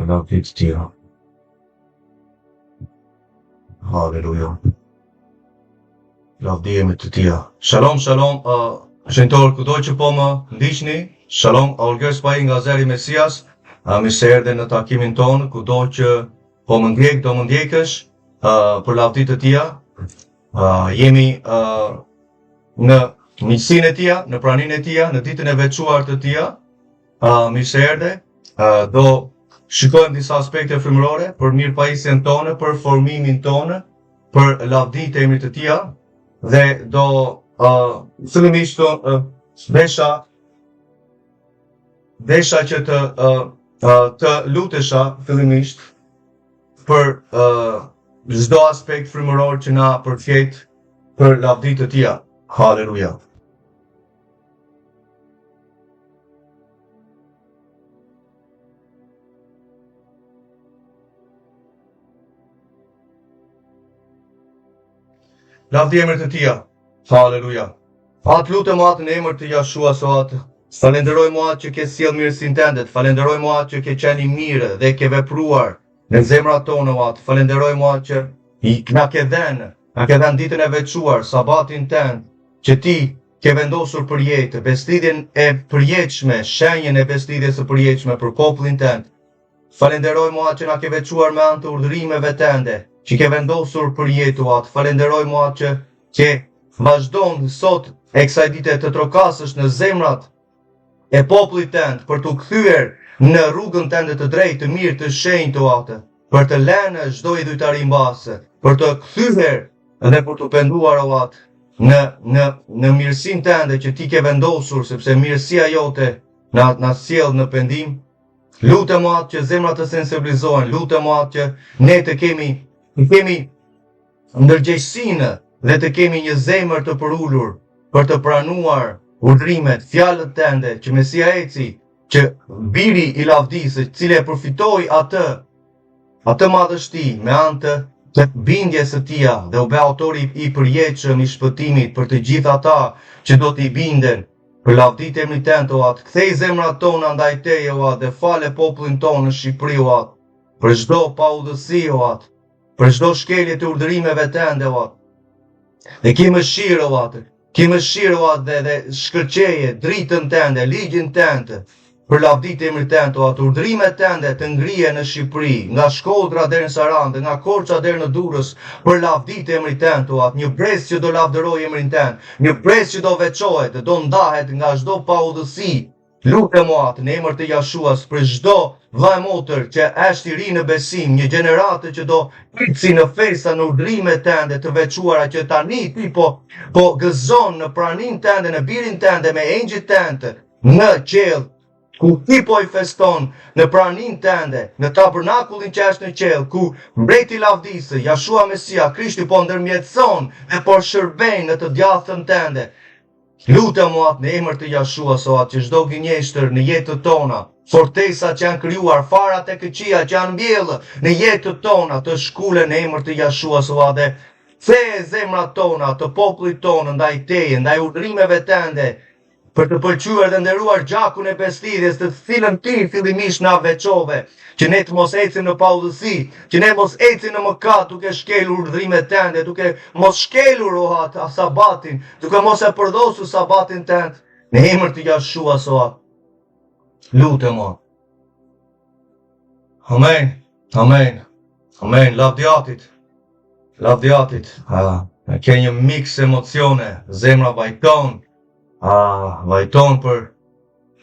Lavdi të tija. Haleluja. Lavdi emrit të tija. Shalom, shalom, uh, shenjtor kudo që po më ndiqni. Shalom, Olger Spahi nga Zëri i Mesias. Uh, mirë se erdhe në takimin tonë, kudo që po më ndjek, do më ndjekësh, uh, për lavdi të tija. Uh, jemi uh, në miqësinë e tija, në praninë e tija, në ditën e veçuar të tija. Uh, mirë se erdhe. Uh, do shikojmë disa aspekte frymërore për mirëpajisjen tonë, për formimin tonë, për lavdi të emrit të tija dhe do uh, fillimisht uh, desha desha që të uh, uh, të lutesha fillimisht për uh, çdo aspekt frymëror që na përfjet për lavdi të tija. Haleluja. Lavdi emrit të tija. Haleluja. Atë lutem Atë në emër të Jashuas o Atë. Falenderojmë o Atë që ke sjellë mirësinë tënde. Falenderojmë o Atë që ke qenë i mirë dhe ke vepruar në zemrat tona o Atë. Falenderojmë o Atë që i na ke dhënë, na ke dhënë ditën e veçuar, sabatin tënd, që ti ke vendosur për jetë, besëlidhjen e përjetshme, shenjën e besëlidhjes së përjetshme për popullin tënd. Falenderojmë o Atë që na ke veçuar me anë të urdhërimeve tënde, që ke vendosur për jetë o Atë. Falenderojmë o Atë që ke vazhdon sot e kësaj dite të trokasësh në zemrat e popullit tënd për t'u kthyer në rrugën tënde të drejtë, të mirë, të shenjtë o Atë, për të lënë çdo idhujtari mbas, për të kthyer dhe për t'u penduar o Atë në në në mirësinë tënde që ti ke vendosur, sepse mirësia jote na na sjell në pendim. Lutem o Atë që zemrat të sensibilizohen, lutem o Atë që ne të kemi të kemi ndërgjegjësinë dhe të kemi një zemër të përulur për të pranuar urdhrimet, fjalët tënde që Mesia eci, që biri i lavdisë, i cili e përfitoi atë atë madhështi me anë të të bindjes së tija dhe u bë autori i përjetshëm i shpëtimit për të gjithë ata që do t'i binden. Për lavdi të emrit tënd, o Atë, kthej zemrat tona ndaj teje, o Atë, dhe fale popullin tonë në Shqipëri, o Atë, për çdo paudhësi, o Atë, për çdo shkelje të urdhërimeve tënde, o Atë. Dhe ki mëshirë, o Atë, ki mëshirë, o Atë, dhe, dhe shkëlqeje dritën tënde, ligjin tënd, për lavdi të emrit tënd, o Atë, urdhërimet tënde të ngrihen në Shqipëri, nga Shkodra deri në Sarandë, nga Korça deri në Durrës, për lavdi të emrit tënd, o Atë, një brez që do lavdërojë emrin tënd, një brez që do veçohet, do ndahet nga çdo paudhësi, Lutem o Atë, në emër të Jashuas, për çdo vëlla e motër që është i ri në besim, një gjeneratë që do eci në festa, në urdhërime tënde të veçuara që tani ti po po gëzon në praninë tënde, në birin tënde me engjëjt tënd në qiell, ku ti po i feston në praninë tënde, në tabernakullin që është në qiell, ku mbreti i lavdisë, Jashua Mesia, Krishti po ndërmjetëson dhe po shërben në të djathtën tënde. Lutem o Atë në emër të Jashuas o Atë që çdo gënjeshtër në jetët tona, fortesat që janë krijuar, farat e këqija që janë mbjellë në jetët tona të shkulen në emër të Jashuas o Atë dhe ktheje zemrat tona të popullit tonë ndaj teje, ndaj urdhërimeve tënde, për të pëlqyer dhe nderuar gjakun e besëlidhjes të cilën ti fillimisht na veçove, që ne të mos ecim në paudhësi, që ne mos ecim në mëkat duke shkelur urdhërimet tënde, duke mos shkelur o Atë sabatin, duke mos e përdhosur sabatin tënd, në emër të Jashuas o Atë. Lutem o Atë. Amen. Amen. Amen. Lavdi Atit. Lavdi Atit. Ah, ke një mix emocione, zemra vajton. Ah, vajton për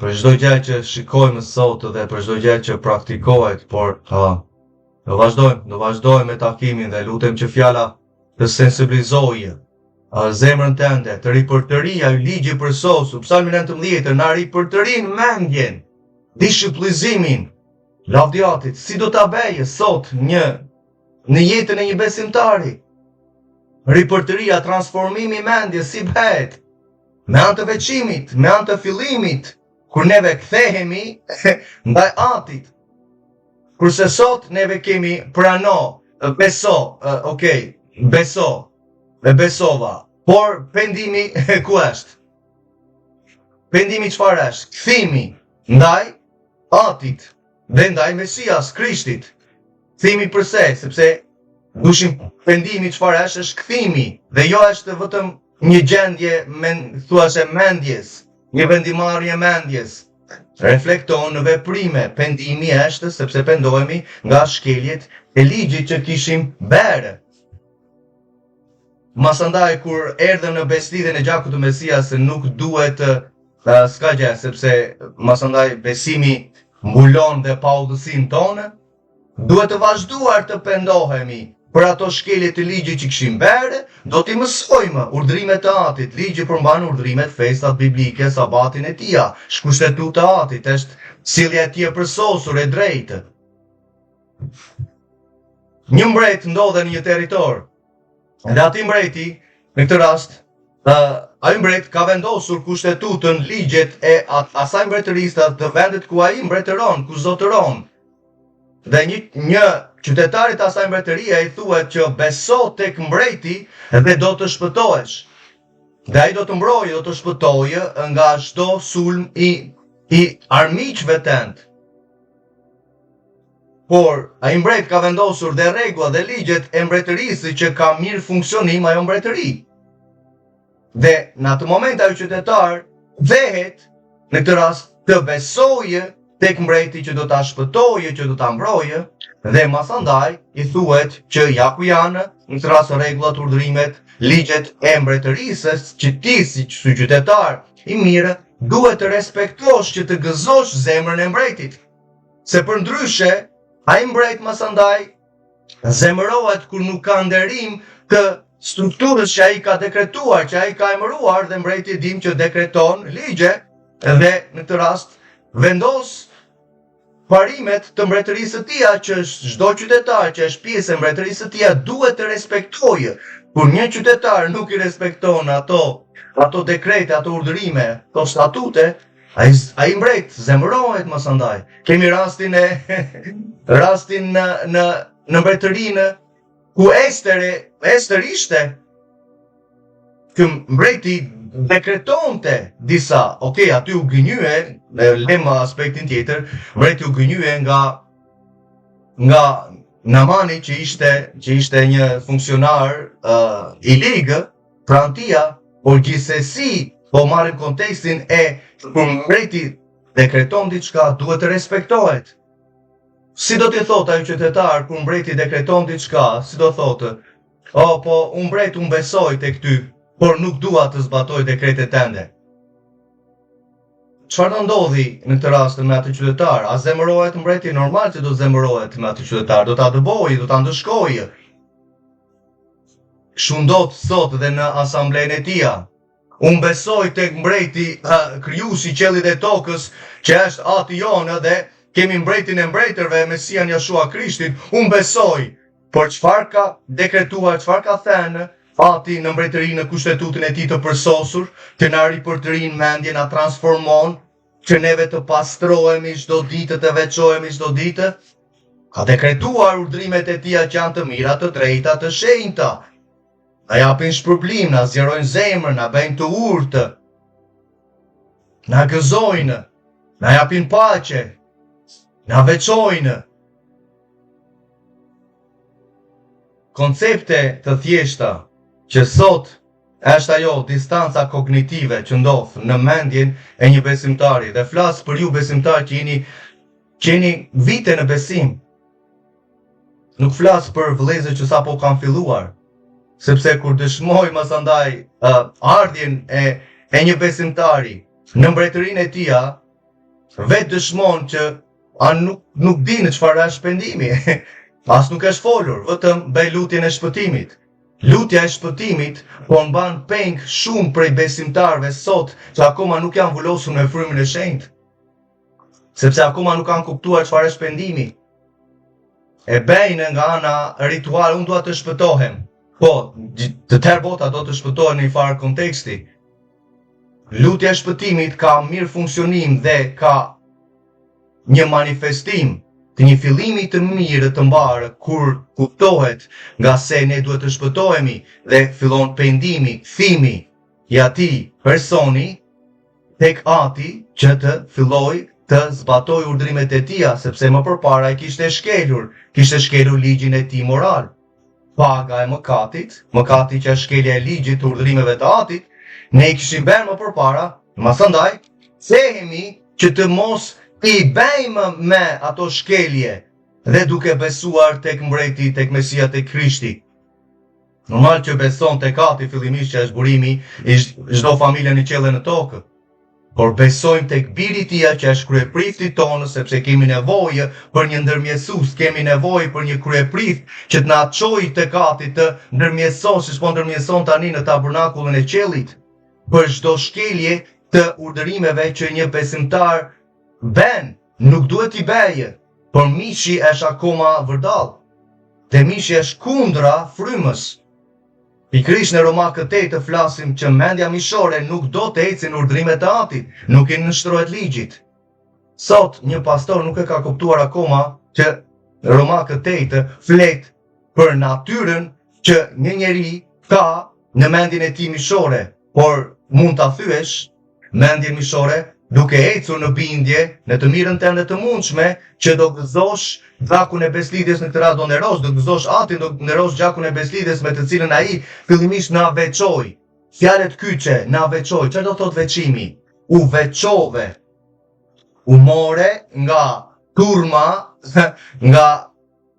për çdo gjë që shikojmë sot dhe për çdo gjë që praktikohet, por ah, do vazhdojmë, do vazhdojmë me takimin dhe lutem që fjala të sensibilizojë zemrën tënde, të ripërtërijë ai ligji i përsosur, Psalmi 19 na ripërtërin mendjen, dishiplizimin, lavdi Atit, si do ta bëjë sot një në jetën e një besimtari? Ripërtëria, transformimi i mendjes, si bëhet? Me anë të veçimit, me anë të fillimit, kur neve kthehemi ndaj Atit. Kurse sot neve kemi prano, beso, ok, beso, e besova, por pendimi ku është? Pendimi çfarë është? Kthimi ndaj Atit. Dhe ndaj Mesias, Krishtit. Kthimi përse, sepse dushim pendimi çfarë është, është kthimi dhe jo është vetëm një gjendje men, thua se mendjes, një vendimarrje mendjes. Reflekton në veprime, pendimi është sepse pendohemi nga shkeljet e ligjit që kishim bërë. Masandaj kur erdhëm në besëlidhjen e gjakut të Mesias nuk duhet të s'ka gjë sepse masandaj besimi mbulon dhe paudhësinë tonë, duhet të vazhduar të pendohemi për ato shkelje të ligjit që kishim bërë, do t'i mësojmë urdhrimet të Atit, ligji përmban urdhrimet, festat biblike, sabatin e tija, është kushtetutë e Atit, është sjellja e tij e përsosur e drejtë. Një mbret ndodhet në një territor. Dhe atij mbreti, në këtë rast, uh, ai mbret ka vendosur kushtetutën, ligjet e asaj mbretërisë të vendit ku ai mbretëron, ku zotëron. Dhe një një qytetari të asaj mbretërie i thuhet që beso tek mbreti dhe do të shpëtohesh. Dhe ai do të mbrojë, do të shpëtojë nga çdo sulm i i armiqve tënd. Por, ai mbret ka vendosur dhe rregulla dhe ligjet e mbretërisë që ka mirë funksionim ajo mbretëri. Dhe në atë moment ajo qytetar vehet në këtë rast të besojë tek mbreti që do ta shpëtojë, që do ta mbrojë, dhe masandaj i thuhet që ja ku janë në këtë rast rregullat, urdhërimet, ligjet e mbretërisë që ti si qytetar i mirë duhet të respektosh që të gëzosh zemrën e mbretit. Se përndryshe, ai mbret masandaj zemërohet kur nuk ka nderim të strukturës që ai ka dekretuar, që ai ka emëruar dhe mbreti e dimë që dekreton ligje dhe në këtë rast vendos parimet të mbretërisë së tija që çdo qytetar që është pjesë e mbretërisë së tija duhet të respektojë. Kur një qytetar nuk i respekton ato ato dekrete, ato urdhërime, ato statute, Ai ai mbret zemërohet masandaj. Kemi rastin e rastin në në në mbretërinë ku Ester Ester ishte ky mbreti dekretonte disa, ok, aty u gënjye, ne lëmë aspektin tjetër, mbreti u gënjye nga nga Namani që ishte që ishte një funksionar uh, i ligë, pranë tija, por gjithsesi po marrim kontekstin e kur mbreti dekreton diçka, duhet të respektohet. Si do t'i thotë ai qytetar kur mbreti dekreton diçka, si do thotë? O, po, unë mbret, unë besoj tek ty, por nuk dua të zbatoj dekretet tënde. Çfarë do ndodhi në këtë rast me atë qytetar? A zemërohet mbreti? Normal që do zemërohet me atë qytetar, do ta dëbojë, do ta ndëshkojë. Kështu ndodh sot dhe në asamblenë e tija. Unë besoj tek mbreti krijuesi i qiellit dhe tokës, që është ati jonë dhe kemi mbretin e mbretërve, Mesian Jashua Krishtin. Unë besoj, por çfarë ka dekretuar, çfarë ka thënë ati në mbretëri në kushtetutën e tij të përsosur, që na ripërtërin mendjen, na transformon, që neve të pastrohemi çdo ditë, të veçohemi çdo ditë, ka dekretuar urdhrimet e tija që janë të mira, të drejta, të shenjta. Na japin shpërblim, na zgjerojnë zemrën, na bëjnë të urtë, na gëzojnë, na japin paqe, na veçojnë. Koncepte të thjeshta që sot është ajo distanca kognitive që ndodh në mendjen e një besimtari dhe flas për ju besimtarë që jeni që jeni vite në besim. Nuk flas për vëllezër që sapo kanë filluar, sepse kur dëshmoj masandaj uh, ardhjen e e një besimtari në mbretërinë e tija, vetë dëshmon që A nuk nuk dinë çfarë është pendimi. As nuk është folur, vetëm bëj lutjen e shpëtimit. Lutja e shpëtimit po mban peng shumë prej besimtarëve sot që akoma nuk janë vulosur me frymën e shenjtë. Sepse akoma nuk kanë kuptuar çfarë është pendimi. E bëjnë nga ana rituale, unë dua të shpëtohem. Po, të tërë bota do të shpëtohen në një farë konteksti. Lutja e shpëtimit ka mirë funksionim dhe ka një manifestim të një fillimi të mirë të mbarë kur kuptohet nga se ne duhet të shpëtohemi dhe fillon pendimi, kthimi i atij personi tek ati që të fillojë të zbatojë urdhrimet e tija, sepse më përpara e kishte shkelur, kishte shkelur ligjin e tij moral. Paga e mëkatit, mëkati që është shkelja e ligjit të urdhrimeve të atit, ne i kishim bërë më përpara, masandaj, kthehemi që të mos i bëjmë me ato shkelje dhe duke besuar tek mbreti, tek Mesia, tek Krishti. Normal që beson tek ati fillimisht që është burimi i çdo familje në qiell e në tokë. Por besojmë tek biri i tija që është kryeprifti tonë sepse kemi nevojë për një ndërmjetësues, kemi nevojë për një kryeprift që të na çojë tek ati të ndërmjetëson siç po ndërmjetëson tani në tabernakullin e qiellit për çdo shkelje të urdhërimeve që një besimtar ben, nuk duhet t'i bëjë, por mishi është akoma vërdallë. Dhe mishi është kundra frymës. Pikërisht në Romakët 8 të flasim që mendja mishore nuk do të ecë në urdhrimet e Atit, nuk i nënshtrohet ligjit. Sot një pastor nuk e ka kuptuar akoma që Romakët 8 flet për natyrën që një njeri ka në mendjen e tij mishore, por mund ta thyesh mendjen mishore duke ecur në bindje në të mirën tënde të mundshme që do gëzosh gjakun e beslidhjes në këtë rast do nderosh, do gëzosh atin, do nderosh gjakun e beslidhjes me të cilën ai fillimisht na veçoi. Fjalët kyçe na veçoi. Çfarë do thotë veçimi? U veçove. U more nga turma, nga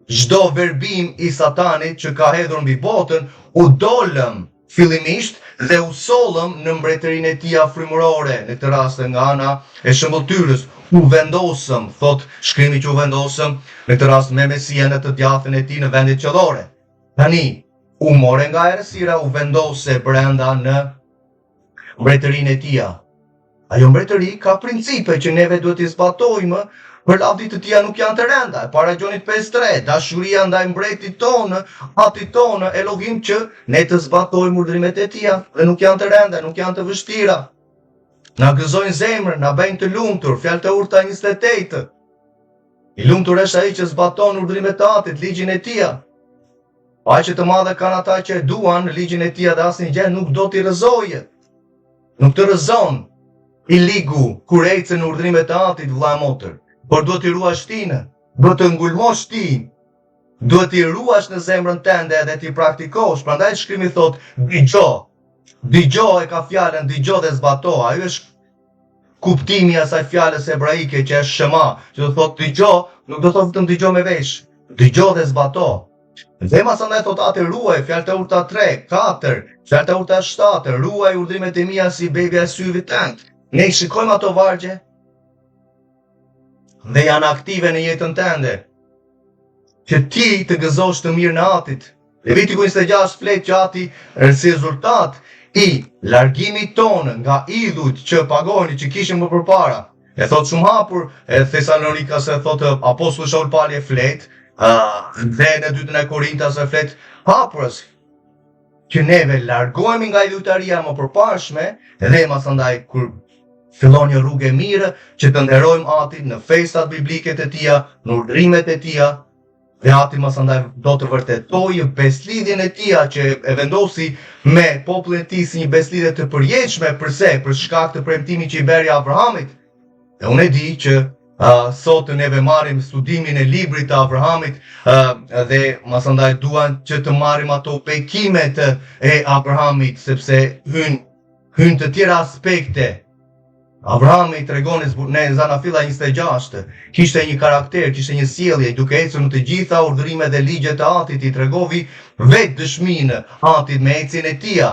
Çdo verbim i satanit që ka hedhur mbi botën, u dolëm fillimisht dhe u sollëm në mbretërinë e tija frymërore, në këtë rast nga ana e shëmbëlltyrës, u vendosëm, thotë shkrimi që u vendosëm, në këtë rast me Mesian në të djathtën e tij në vendet qiellore. Tani, u more nga errësira, u vendose brenda në mbretërinë e tija. Ajo mbretëri ka principe që neve duhet t'i zbatojmë, për lavdi të tija nuk janë të rënda. E para Gjonit 5.3, dashuria ndaj mbretit tonë, atit tonë, Elohim që ne të zbatojmë urdhrimet e tija dhe nuk janë të rënda, nuk janë të vështira. Na gëzojnë zemrën, na bëjnë të lumtur, fjalët e urta 28. I lumtur është ai që zbaton urdhrimet e atit, ligjin e tija. Paqe të madhe kanë ata që e duan ligjin e tija dhe asnjë gjë nuk do t'i rrëzojë. Nuk të rrëzon i ligu kur ecën në urdhrimet e atit vëlla e motër, por duhet t'i ruash ti, duhet të ngulmosh ti, duhet t'i ruash në zemrën tënde dhe t'i praktikosh. Prandaj shkrimi thotë, dëgjo, dëgjo e ka fjalën, dëgjo dhe zbato. Ajo është kuptimi i asaj fjalës hebraike që është shema, që do thotë dëgjo, nuk do thotë vetëm dëgjo me vesh, dëgjo dhe zbato. Dhe masandaj thotë ati ruaj, fjalët e urta 3, 4, fjalët e urta 7, ruaj urdhrimet e mia si bebja e syve tënd. Ne i shikojmë ato vargje dhe janë aktive në jetën tënde. Që ti të gëzosh të mirën e atit. Levitiku 26 flet që ati si rezultat i largimit tonë nga idhujt që pagoheni që kishim më përpara. E thot shumë hapur, e Thesalonikas e thot apostulli Shaul Pali e flet, uh, dhe në dytën e Korintas e flet hapur që neve largohemi nga idhujtaria më përparshme dhe masandaj kur fillon një rrugë e mirë që të nderojmë atin në festat biblike të tija, në urdhrimet e tija, Dhe ati masandaj do të vërtetojë beslidhjen e tija që e vendosi me popullin e tij si një beslidhje të përjetshme, përse? Për shkak të premtimit që i bëri Abrahamit. Dhe unë e di që uh, sot neve marrim studimin e librit të Abrahamit uh, dhe masandaj duan që të marrim ato bekimet e Abrahamit, sepse hyn hyn të tjera aspekte Abrahami tregon në Zanafilla 26, kishte një karakter, kishte një sjellje, duke ecur në të gjitha urdhërimet dhe ligjet e atit, i tregovi vetë dëshminë atit me ecjen e tija.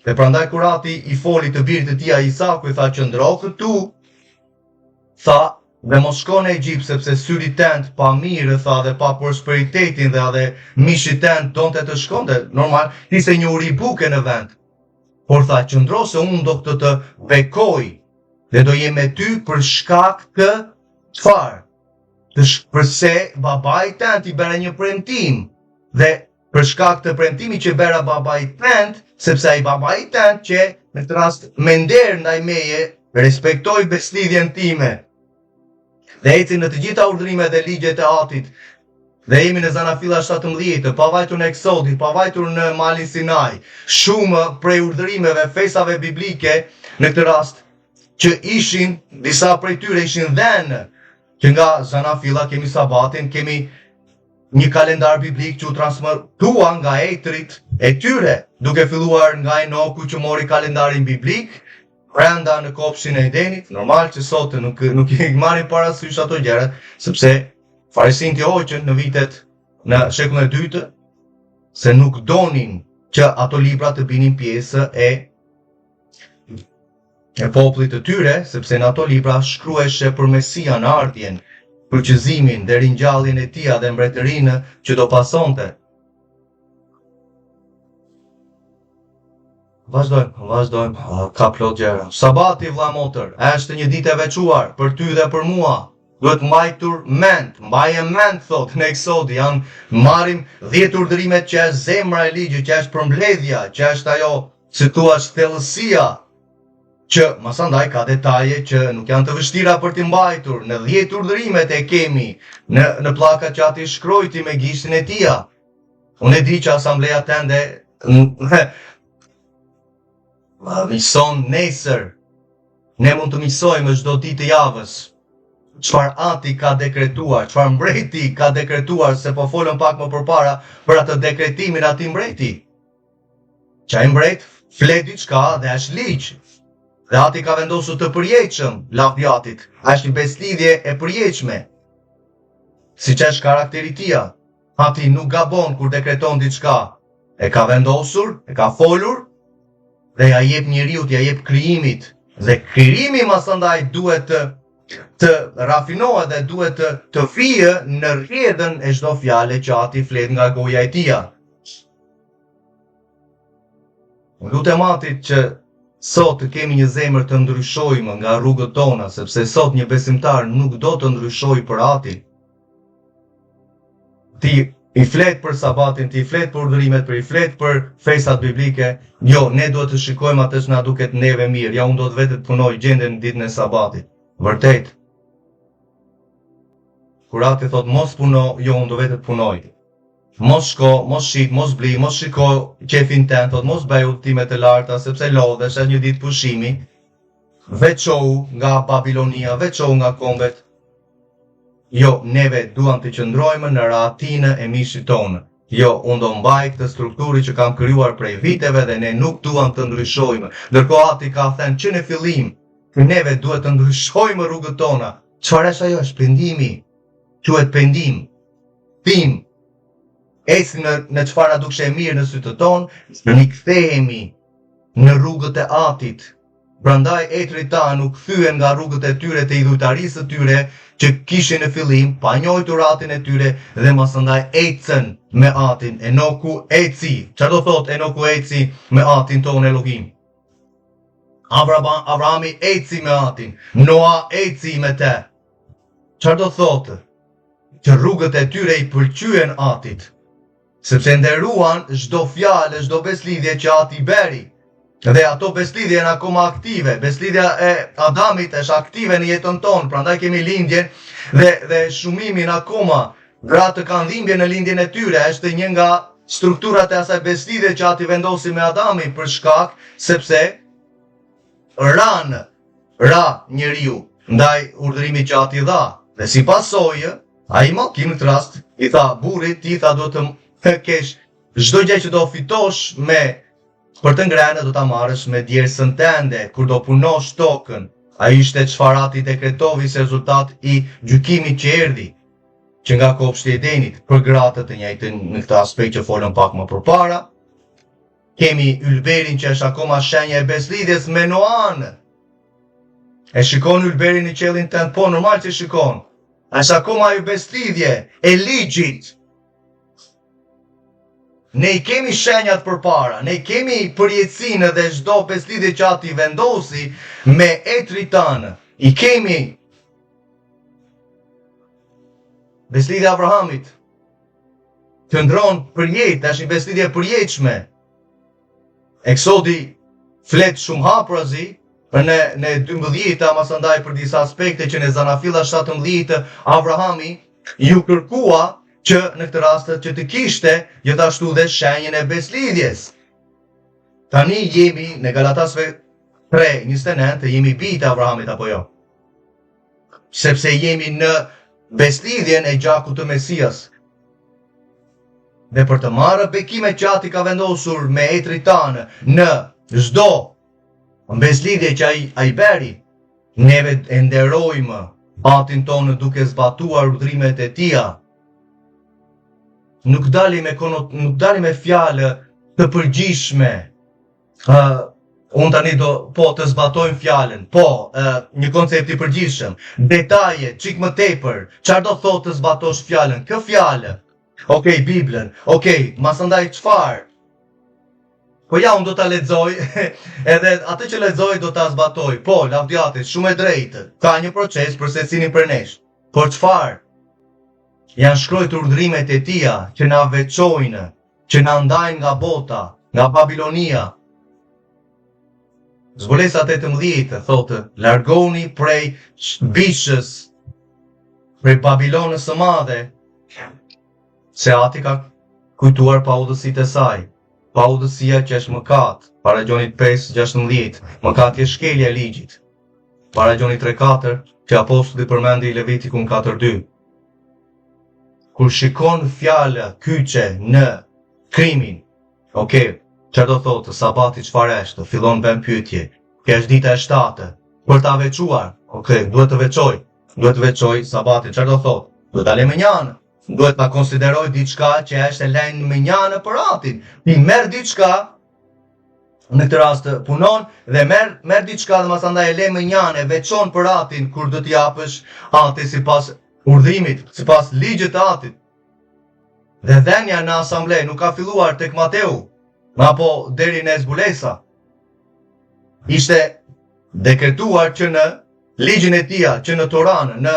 Dhe prandaj kur ati i foli të birit të tija Isaku i tha qëndro këtu, tha dhe mos shko në Egjipt sepse syri tënd pa mirë tha dhe pa prosperitetin dhe edhe mishi tënd donte të shkonte, normal, ishte një uri buke në vend. Por tha, qëndro se unë do këtë të bekoj dhe do jem me ty për shkak të çfarë? Të sh... përse babait tënd i bëra një premtim dhe për shkak të premtimit që bëra babait tënd, sepse ai babai tënd që në këtë rast me nder ndaj meje respektoi beslidhjen time. Dhe eci në të gjitha urdhrimet dhe ligjet e atit. Dhe jemi në Zanafilla 17, pa vajtur në Eksodit, pa vajtur në Malin Sinai. Shumë prej urdhrimeve, festave biblike në këtë rast, që ishin, disa prej tyre ishin dhënë, që nga Zanafilla kemi sabatin, kemi një kalendar biblik që u transmetua nga etërit e tyre, duke filluar nga Enoku që mori kalendarin biblik, brenda në kopshtin e Edenit, normal që sot nuk nuk i marrin parasysh ato gjëra, sepse farisinjtë i hoqën në vitet në shekullin e dytë se nuk donin që ato libra të binin pjesë e e popullit të tyre, sepse në ato libra shkruheshe për Mesian, ardhjen, kryqëzimin dhe ringjalljen e tij dhe mbretërinë që do pasonte. Vazhdojmë, vazhdojmë, ka plot gjëra. Sabati vlla motër, është një ditë e veçuar për ty dhe për mua. Duhet mbajtur mend, mbaje mend thotë në Eksodi, janë marrim 10 urdhërimet që është zemra e ligjit, që është përmbledhja, që është ajo, si thua, thellësia që masandaj ka detaje që nuk janë të vështira për t'i mbajtur. Në 10 urdhërimet e kemi në në pllakat që ati shkrojti me gishtin e tija. Unë e di që asambleja tende miqëson nesër. Ne mund të miqësojmë çdo ditë të javës. Çfarë ati ka dekretuar, çfarë mbreti ka dekretuar, se po folëm pak më përpara për atë dekretimin atij mbreti. Që ai mbret flet diçka dhe është ligj. Dhe ati ka vendosur të përjetshëm, lavdi atit. Është një besëlidhje e përjetshme. Siç është karakteri i tija. Ati nuk gabon kur dekreton diçka. E ka vendosur, e ka folur dhe ja jep njeriut, ja jep krijimit. Dhe krijimi masandaj duhet të të rafinohet dhe duhet të të vijë në rrjedhën e çdo fjale që ati flet nga goja e tija. Unë lutem atit që sot të kemi një zemër të ndryshojmë nga rrugët tona, sepse sot një besimtar nuk do të ndryshojë për atin. Ti i flet për sabatin, ti i flet për urdhërimet, për i flet për festat biblike. Jo, ne duhet të shikojmë atë që na duket neve mirë. Ja, unë do të vete të punoj gjenden në ditën e sabatit. Vërtet. Kur ati thot mos puno, jo, unë do vete të punoj. Mos shko, mos shit, mos bli, mos shiko qefin tënd, thot mos bëj udhëtime të larta sepse lodhesh, është një ditë pushimi. Veçohu nga Babilonia, veçohu nga kombet. Jo, neve duam të qëndrojmë në rahatinë e mishit tonë. Jo, unë do mbaj këtë strukturë që kam krijuar prej viteve dhe ne nuk duam të ndryshojmë. Ndërkohë ati ka thënë që në fillim që neve duhet të ndryshojmë rrugët tona. Çfarë është ajo? Është pendimi. Quhet pendim. Thim, ecim në, në çfarë na dukshe e mirë në sytë tonë, ne kthehemi në rrugët e atit. Prandaj etërit tanë u kthyen nga rrugët e tyre të idhujtarisë së tyre që kishin në fillim, pa njohur atin e tyre dhe masandaj ecën me atin. Enoku eci. Çfarë do thotë Enoku eci me atin tonë Elohim? Abrahami eci me atin, Noa eci me te. Çfarë do thotë? Që rrugët e tyre i pëlqyen atit, sepse nderuan çdo fjalë, çdo besëlidhje që ati bëri. Dhe ato besëlidhje janë akoma aktive. Besëlidhja e Adamit është aktive në jetën tonë, prandaj kemi lindjen dhe dhe shumimin akoma. Gratë kanë dhimbje në lindjen e tyre, është një nga strukturat e asaj besëlidhje që ati vendosi me Adamin për shkak sepse ranë ra njeriu ndaj urdhërimit që ati dha. Dhe si pasojë, ai mallkim në këtë rast i tha burrit, ti tha duhet të kesh çdo gjë që do fitosh me për të ngrënë do ta marrësh me djersën tënde kur do punosh tokën. Ai ishte çfarë ati dekretovi si rezultat i gjykimit që erdhi që nga kopshti i Edenit për gratë të njëjtën në këtë aspekt që folëm pak më përpara. Kemi ylberin që është akoma shenja e besëlidhjes me Noan. E shikon ylberin në qiellin tënd, po normal që shikon. Është akoma ajo besëlidhje e ligjit. Ne i kemi shenjat përpara, ne i kemi përjetësinë dhe çdo besëlidhje që ati vendosi me etërit tanë. I kemi besëlidhja e Abrahamit. Qëndron për jetë, është një besëlidhje e përjetshme. Eksodi flet shumë hapurazi për në në 12-ta masandaj për disa aspekte që në Zanafilla 17 Abrahami iu kërkua që në këtë rast që të kishte gjithashtu dhe shenjën e besëlidhjes. Tani jemi në Galatasve. 3, 29, jemi bijtë e Abrahamit apo jo? Sepse jemi në beslidhjen e gjakut të Mesias. Dhe për të marrë bekimet që Ati ka vendosur me etërit tanë në çdo beslidhje që ai ai bëri, neve e nderojmë Atin tonë duke zbatuar urdhrimet e tija. Nuk dalim me konot, nuk dalim me fjalë të përgjithshme. Ë uh, unë tani do po të zbatojmë fjalën. Po, uh, një koncept i përgjithshëm. Detaje, çik më tepër. Çfarë do thotë të zbatosh fjalën? Kë fjalë? Okej, okay, Biblën. Okej, okay, masandaj çfarë? Po ja, unë do ta lexoj, edhe atë që lexoj do ta zbatoj. Po, lavdi Atit, shumë e drejtë. Ka një proces për secilin prej nesh. Por çfarë? Janë shkruajtur urdhrimet e tija që na veçojnë, që na ndajnë nga bota, nga Babilonia. Zbulesa 18 thotë, largoni prej bishës, prej Babilonës së madhe, se ati ka kujtuar paudhësitë e saj, paudhësia që është mëkat, para Gjonit 5, 16, mëkati është shkelja e ligjit, para Gjonit 3, 4, që apostulli përmendi Levitikun 4, 2. Kur shikon fjalë kyçe në krimin, ok, çfarë do thotë, sabati çfarë është, fillon bën pyetje, kjo është dita e shtatë, për ta veçuar, ok, duhet të veçoj, duhet të veçoj sabatin, çfarë do thotë, duhet ta lë mënjanë, duhet ta konsideroj diçka që është e lënë mënjanë për atin, ti merr diçka, në këtë rast punon dhe merr merr diçka dhe masandaj e le mënjanë, e veçon për atin kur do t'i japësh atit sipas urdhrimit, sipas ligjit të atit. Dhe dhënia në asamble nuk ka filluar tek Mateu, apo deri në Zbulesa. Ishte dekretuar që në ligjin e tija, që në Toran, në,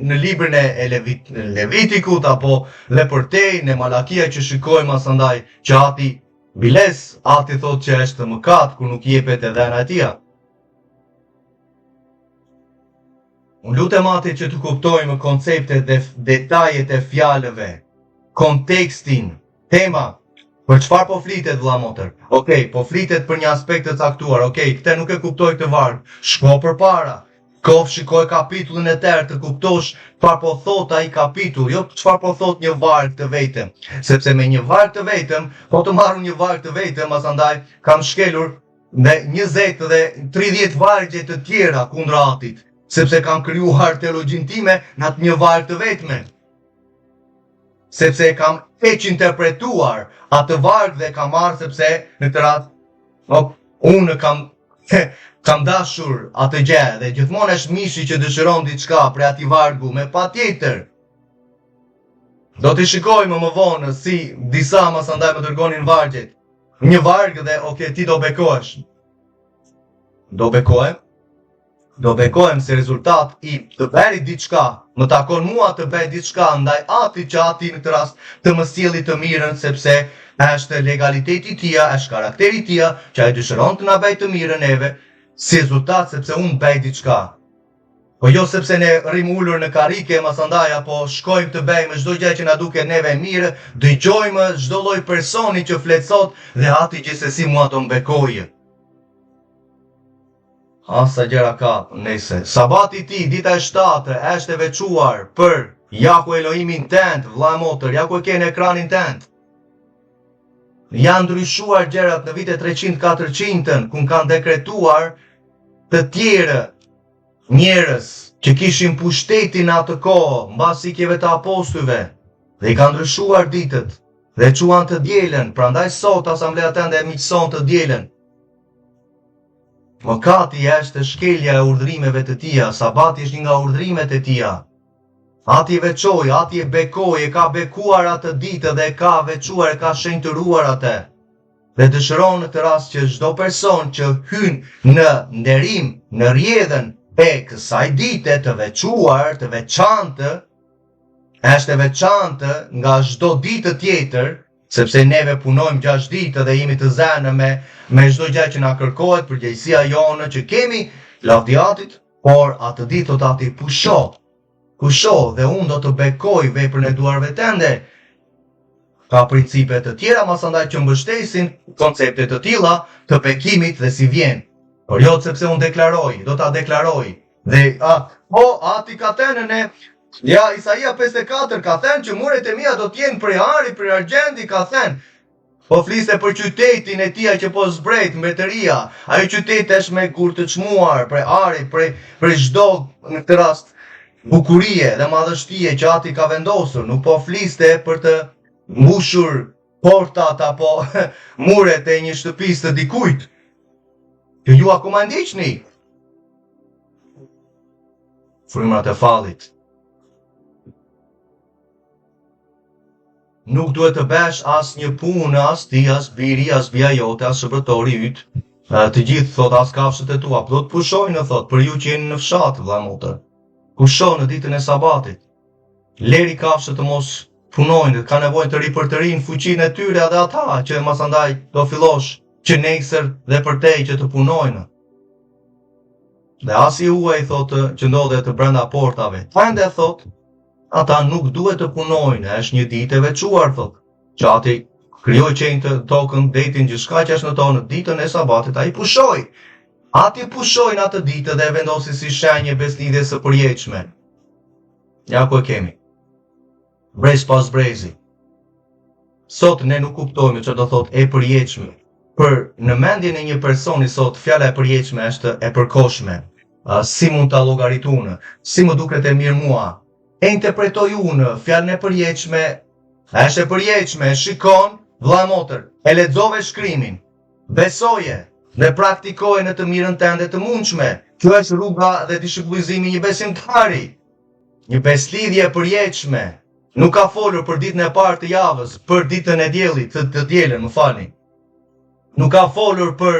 në librin e Levit, Levitikut, apo dhe përtej në Malakia që shikojmë masandaj që ati Biles, ati thotë që është mëkat kur nuk jepet e dhëna e tija. Unë lutem atit që të kuptojmë konceptet dhe detajet e fjalëve, kontekstin, tema, për çfarë po flitet vëlla motër? Okej, po flitet për një aspekt të caktuar. Okej, këtë nuk e kuptoj këtë varg. Shko përpara. Kof shikoj kapitullin e tërë të kuptosh çfarë po thot ai kapitull, jo çfarë po thot një varg të vetëm, sepse me një varg të vetëm, po të marr një varg të vetëm, masandaj kam shkelur me 20 dhe 30 vargje të tjera kundra atit, sepse kam krijuar teologjinë time në atë një varg të vetme. Sepse e kam keqinterpretuar atë varg dhe kam marrë sepse në këtë rast op, unë kam kam dashur atë gjë dhe gjithmonë është mishi që dëshiron diçka prej atij vargu me patjetër. Do t'i shikojmë më vonë si disa masandaj më dërgonin vargjet. Një varg dhe ok ti do bekohesh. Do bekohem. Do bekohem si rezultat i të bërit diçka. Më takon mua të bëj diçka ndaj atit që ati në këtë rast të më sjelli të mirën sepse është legaliteti i tija, është karakteri i tija që ai dëshiron të na bëjë të mirën neve si rezultat sepse unë bëj diçka. Po jo sepse ne rrim ulur në karrike masandaj apo shkojmë të bëjmë çdo gjë që na duket neve e mirë, dëgjojmë çdo lloj personi që flet sot dhe ati gjithsesi mua do më bekojë. A sa gjëra ka, nëse sabati i tij, dita e shtatë, është e veçuar për Jahue Elohimin tënd, vëlla e motër, ja ku e ke në ekranin tënd. Janë ndryshuar gjërat në vitet 300-400-ën, ku kanë dekretuar të tjerë njerëz që kishin pushtetin në atë kohë, mbas ikjeve të apostujve, dhe i kanë ndryshuar ditët, dhe çuan të dielën, prandaj sot asamblea tënde e miqëson të dielën. Mëkati është shkelja e urdhrimeve të tija, sabati është një nga urdhrimet e tija. Ati e veçoi, ati e bekoi, e ka bekuar atë ditë dhe e ka veçuar, e ka shenjtëruar atë. Dhe dëshiron në këtë rast që çdo person që hyn në nderim, në rrjedhën e kësaj dite të veçuar, të veçantë, është e veçantë nga çdo ditë tjetër, sepse neve punojmë 6 ditë dhe jemi të zënë me me çdo gjë që na kërkohet, përgjegjësia jonë që kemi, lavdi atit, Por atë ditë thotë ati pusho, pusho dhe unë do të bekoj veprën e duarve tënde. Ka principe të tjera masandaj që mbështesin koncepte të tilla të bekimit dhe si vjen. Por jo sepse unë deklaroj, do ta deklaroj. Dhe a, po, ati ka thënë ne, ja Isaia 54 ka thënë që muret e mia do të jenë prej ari, prej argjendi, ka thënë. Po fliste për qytetin e tija që po zbret mbretëria. Ajo qytet është me gur të çmuar, prej ari, prej prej çdo në këtë rast bukurie dhe madhështie që ati ka vendosur. Nuk po fliste për të mbushur portat apo muret e një shtëpisë të dikujt. Që ju akoma ndiqni. Frymërat e fallit. Nuk duhet të besh asnjë punë, as ti, as biri, as bija jote, as shërbëtori yt. Të gjithë, thot, as kafshët e tua, do të pushojnë, thot, për ju që jeni në fshat, vëlla motër. Pusho në ditën e sabatit. Leri kafshët të mos punojnë, ka nevojë të ripërtërijnë fuqinë e tyre edhe ata që masandaj do fillosh që nesër dhe përtej që të punojnë. Dhe as i huaj thotë që ndodhet brenda portave. Ende thotë, ata nuk duhet të punojnë, është një ditë e veçuar thotë. Që ati krijoi qiejt, tokën, detin, gjithçka që është në to në ditën e sabatit, ai pushoi. Ati pushoi në atë ditë dhe e vendosi si shenjë e besëlidhjes së përjetshme. Ja ku e kemi. Brez pas brezi. Sot ne nuk kuptojmë çfarë do thotë e përjetshme. Për në mendjen e një personi sot fjala e përjetshme është e përkohshme. Si mund ta llogarit unë? Si më duket e mirë mua? E interpretoj unë fjalën e përjetshme, është e përjetshme, shikon vëlla motër, e lexove shkrimin. Besoje dhe praktikoje në të mirën tënde të mundshme. Kjo është rruga dhe dishipullizimi i një besimtari. Një besëlidhje e përjetshme. Nuk ka folur për ditën e parë të javës, për ditën e diellit, të, të dielën, më falni. Nuk ka folur për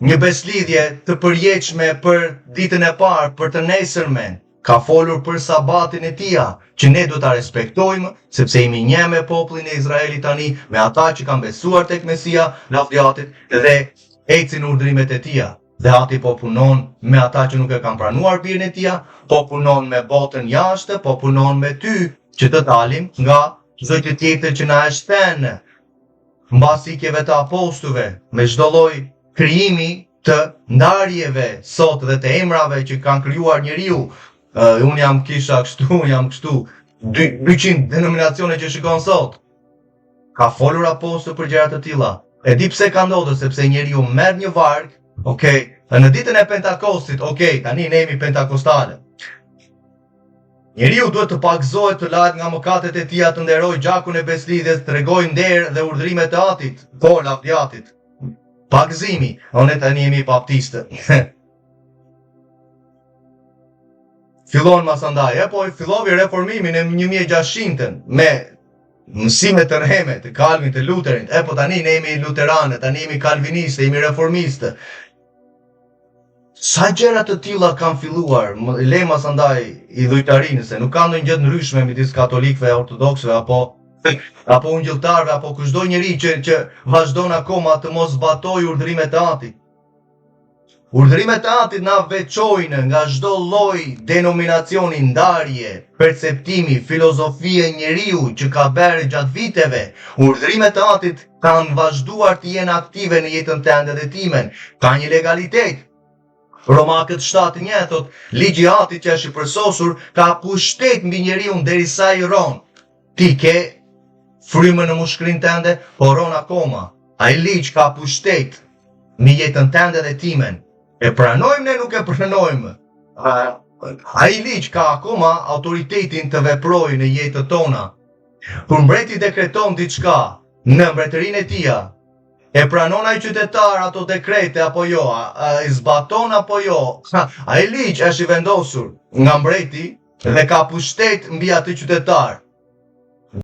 një besëlidhje të përjetshme për ditën e parë, për të nesërmen. Ka folur për sabatin e tija, që ne duhet ta respektojmë, sepse jemi një me popullin e Izraelit tani, me ata që kanë besuar tek Mesia, lavdi Atit, dhe ecin urdhrimet e tija. Dhe ati po punon me ata që nuk e kanë pranuar birin e tija, po punon me botën jashtë, po punon me ty, që të dalim nga çdo gjë tjetër që na është thënë mbas ikjeve të apostujve, me çdo lloj krijimi të ndarjeve sot dhe të emrave që kanë krijuar njeriu. Uh, unë jam kisha kështu, unë jam kështu, 200 denominacione që shikon sot. Ka folur apostulli për gjëra të tilla. E di pse ka ndodhur, sepse njeriu merr një varg, ok, dhe në ditën e Pentakostit, ok, tani ne jemi pentakostalë. Njeriu duhet të pagëzohet të lahet nga mëkatet e tija, të nderojë gjakun e besëlidhjes, të tregojë nder dhe urdhrimet e atit, po lavdi atit. Pagëzimi, o ne tani jemi baptistë. Fillon masandaj, e po fillovi reformimin e 1600-ën me mësime të rreme të Kalvinit të Luterit. E po tani ne jemi luteranë, tani jemi kalvinistë, jemi reformistë. Sa gjëra të tilla kanë filluar, le masandaj idhujtarinë se nuk ka ndonjë gjë të ndryshme midis katolikëve, ortodoksëve apo apo ungjilltarëve apo kushdo njeri që që vazhdon akoma të mos zbatojë urdhrimet e Atit. Urdhrimet e Atit na veçojnë nga çdo lloj denominacioni, ndarje, perceptimi, filozofie njeriu që ka bërë gjatë viteve. Urdhrimet e Atit kanë vazhduar të jenë aktive në jetën tënde dhe timen. Ka një legalitet. Romakët 7:1 thotë, ligji i Atit që është i përsosur ka pushtet mbi njeriun derisa i rron. Ti ke frymën në mushkërinë tënde, po rron akoma. Ai ligj ka pushtet mbi jetën tënde dhe timen. E pranojmë ne nuk e pranojmë. Ai ligj ka akoma autoritetin të veprojë në jetët tona. Kur mbreti dekreton diçka në mbretërinë e tija, e pranon ai qytetar ato dekrete apo jo, a, a, i zbaton apo jo, ai ligj është i vendosur nga mbreti dhe ka pushtet mbi atë qytetar.